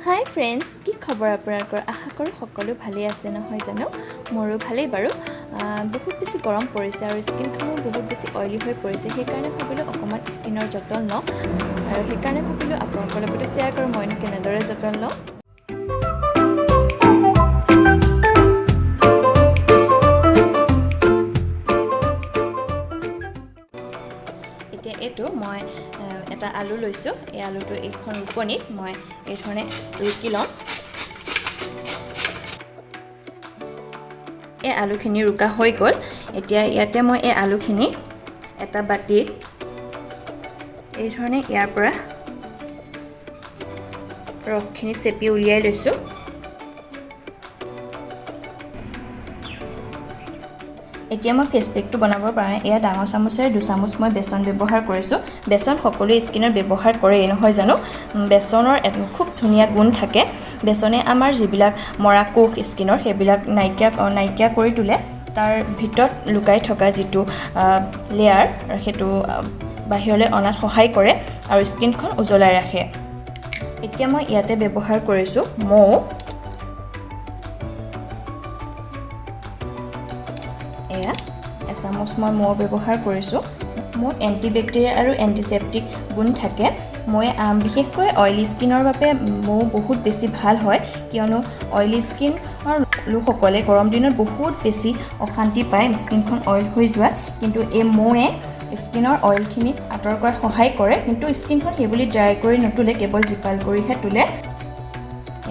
হাই friends, কি খবৰ আপোনালোকৰ? আশা কৰোঁ সকলো ভালেই আছে, নহয় জানো? মোৰো ভালেই বাৰু। বহুত বেছি গৰম পৰিছে আৰু স্কিনখনো বহুত বেছি অইলি হৈ পৰিছে। সেইকাৰণে ভাবিলোঁ অকণমান স্কিনৰ যতন লওঁ আৰু সেইকাৰণে ভাবিলোঁ আপোনালোকৰ লগতো শ্বেয়াৰ কৰোঁ মইনো কেনেদৰে যতন লওঁ। এতিয়া এইটো মই এটা আলু লৈছোঁ। এই আলুটো এইখন ৰুকনিত মই এই ধৰণে ৰুকি ল'ম। এই আলুখিনি ৰুকা হৈ গ'ল। এতিয়া ইয়াতে মই এই আলুখিনি এটা বাতিত এই ধৰণে ইয়াৰ পৰা ৰসখিনি চেপি উলিয়াই লৈছোঁ। এতিয়া মই ফেচ পেকটো বনাবৰ কাৰণে এয়া ডাঙৰ চামুচেৰে 2 চামুচ মই বেচন ব্যৱহাৰ কৰিছোঁ। বেচন সকলোৱে স্কিনত ব্যৱহাৰ কৰেই, নহয় জানো? বেচনৰ খুব ধুনীয়া গুণ থাকে। বেচনে আমাৰ যিবিলাক মৰা কোষ স্কিনৰ, সেইবিলাক নাইকিয়া নাইকিয়া কৰি তোলে। তাৰ ভিতৰত লুকাই থকা যিটো লেয়াৰ, সেইটো বাহিৰলৈ অনাত সহায় কৰে আৰু স্কিনখন উজ্বলাই ৰাখে। এতিয়া মই ইয়াতে ব্যৱহাৰ কৰিছোঁ মৌ। এয়া এচামুচ মই মৌ ব্যৱহাৰ কৰিছোঁ। মৌত এণ্টিবেক্টেৰিয়া আৰু এণ্টিছেপ্টিক গুণ থাকে। মই বিশেষকৈ অইলি স্কিনৰ বাবে মৌ বহুত বেছি ভাল হয়, কিয়নো অইলি স্কিনৰ লোকসকলে গৰম দিনত বহুত বেছি অশান্তি পায় স্কিনখন অইল হৈ যোৱাত। কিন্তু এই মৌৱে স্কিনৰ অইলখিনি আঁতৰ কৰাত সহায় কৰে, কিন্তু স্কিনখন সেইবুলি ড্ৰাই কৰি নুতোলে, কেৱল জীপাল কৰিহে তোলে।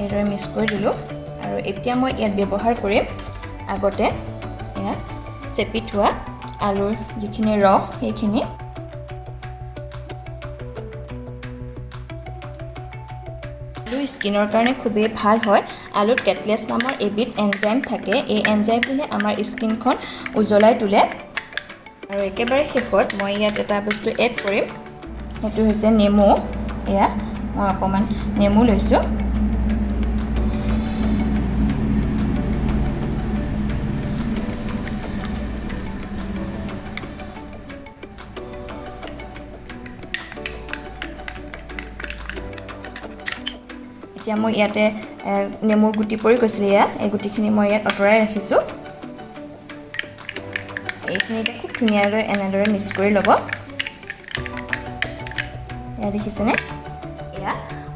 এইদৰে মিক্স কৰি দিলোঁ আৰু এতিয়া মই ইয়াত ব্যৱহাৰ কৰিম আগতে এয়া চেপি থোৱা আলুৰ যিখিনি ৰস, সেইখিনি। আলু স্কিনৰ কাৰণে খুবেই ভাল হয়। আলুত কেটলেছ নামৰ এবিধ এনজাইম থাকে। এই এনজাইমটোৱে আমাৰ স্কিনখন উজ্বলাই তোলে। আৰু একেবাৰে শেষত মই ইয়াত এটা বস্তু এড কৰিম, সেইটো হৈছে নেমু। এয়া মই অকণমান নেমু লৈছোঁ। এতিয়া মই ইয়াতে নেমুৰ গুটি পৰি গৈছিলে, এয়া এই গুটিখিনি মই ইয়াত আঁতৰাই ৰাখিছোঁ। এইখিনি এতিয়া খুব ধুনীয়াকৈ এনেদৰে মিক্স কৰি ল'ব। এয়া দেখিছেনে? এয়া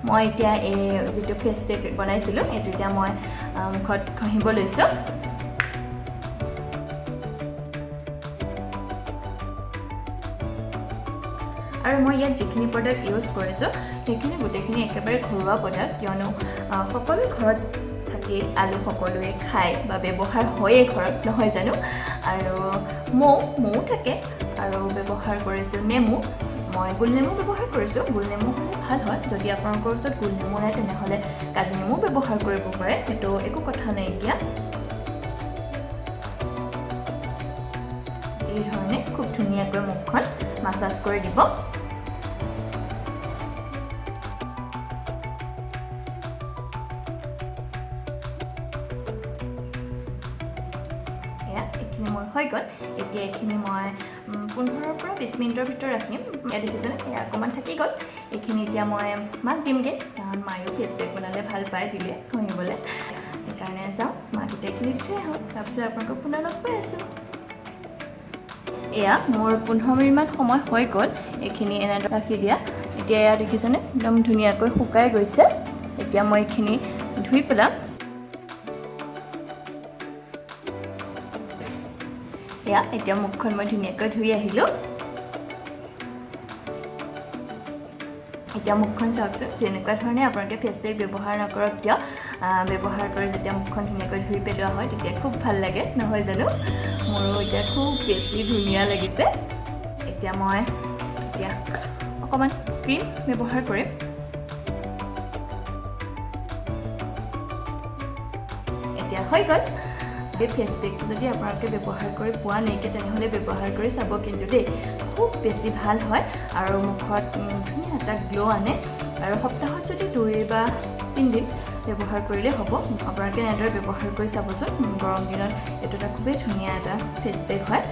মই এতিয়া এই যিটো ফেচ পেক বনাইছিলোঁ, এইটো এতিয়া মই মুখত ঘঁহিব লৈছোঁ। আৰু মই ইয়াত যিখিনি প্ৰডাক্ট ইউজ কৰিছোঁ, সেইখিনি গোটেইখিনি একেবাৰে ঘৰুৱা প্ৰডাক্ট, কিয়নো সকলো ঘৰত থাকেই। আলু সকলোৱে খায় বা ব্যৱহাৰ হয়েই ঘৰত, নহয় জানো? আৰু মৌ মৌ থাকে আৰু ব্যৱহাৰ কৰিছোঁ নেমু। মই গোল নেমু ব্যৱহাৰ কৰিছোঁ। গোল নেমু হ'লে ভাল হয়। যদি আপোনালোকৰ ওচৰত গোল নেমু নাই, তেনেহ'লে কাজি নেমুও ব্যৱহাৰ কৰিব পাৰে, সেইটো একো কথা নাইকিয়া। এই ধৰণে খুব ধুনীয়াকৈ মুখখন মাছাজ কৰি দিব। এয়া এইখিনি মোৰ হৈ গ'ল। এতিয়া এইখিনি মই 15ৰ পৰা 20 মিনিটৰ ভিতৰত ৰাখিম। এয়া দেখিছেনে? এয়া অকণমান থাকি গ'ল। এইখিনি এতিয়া মই মাক দিমগৈ, কাৰণ মায়েও ফেচ পেক বনালে ভাল পায় দিলে ঘঁহিবলৈ। সেইকাৰণে যাওঁ, মাক এতিয়া এইখিনি দি থৈ আহোঁ। তাৰপিছত আপোনালোকক পুনৰ লগ পাই আছোঁ। এয়া মোৰ 15 মিনিটমান সময় হৈ গ'ল এইখিনি এনেদৰে ৰাখি দিয়া। এতিয়া এয়া দেখিছেনে? একদম ধুনীয়াকৈ শুকাই গৈছে। এতিয়া মই এইখিনি ধুই পেলাম। এয়া এতিয়া মুখখন মই ধুনীয়াকৈ ধুই আহিলোঁ। এতিয়া মুখখন চাওকচোন। যেনেকুৱা ধৰণে আপোনালোকে ফেচ পেক ব্যৱহাৰ নকৰক কিয়, ব্যৱহাৰ কৰি যেতিয়া মুখখন ধুনীয়াকৈ ধুই পেলোৱা হয়, তেতিয়া খুব ভাল লাগে, নহয় জানো? মোৰো এতিয়া খুব বেছি ধুনীয়া লাগিছে। এতিয়া মই এতিয়া অকণমান ক্ৰীম ব্যৱহাৰ কৰিম। এতিয়া হৈ গ'ল। এই ফেচ পেকটো যদি আপোনালোকে ব্যৱহাৰ কৰি পোৱা নাইকিয়া, তেনেহ'লে ব্যৱহাৰ কৰি চাব কিন্তু দেই। খুব বেছি ভাল হয় আৰু মুখত ধুনীয়া এটা গ্ল' আনে। আৰু সপ্তাহত যদি 2 বা 3 দিন ব্যৱহাৰ কৰিলেই হ'ব। আপোনালোকে এনেদৰে ব্যৱহাৰ কৰি চাবচোন। গৰম দিনত এইটো এটা খুবেই ধুনীয়া এটা ফেচ পেক হয়।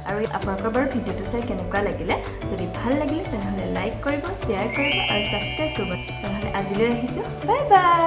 আৰু আপোনালোকৰ বাৰু ভিডিঅ'টো চাই কেনেকুৱা লাগিলে? যদি ভাল লাগিলে, তেনেহ'লে লাইক কৰিব, শ্বেয়াৰ কৰিব আৰু ছাবস্ক্ৰাইব কৰিব। তেনেহ'লে আজিলৈ আহিছোঁ, বাই বাই।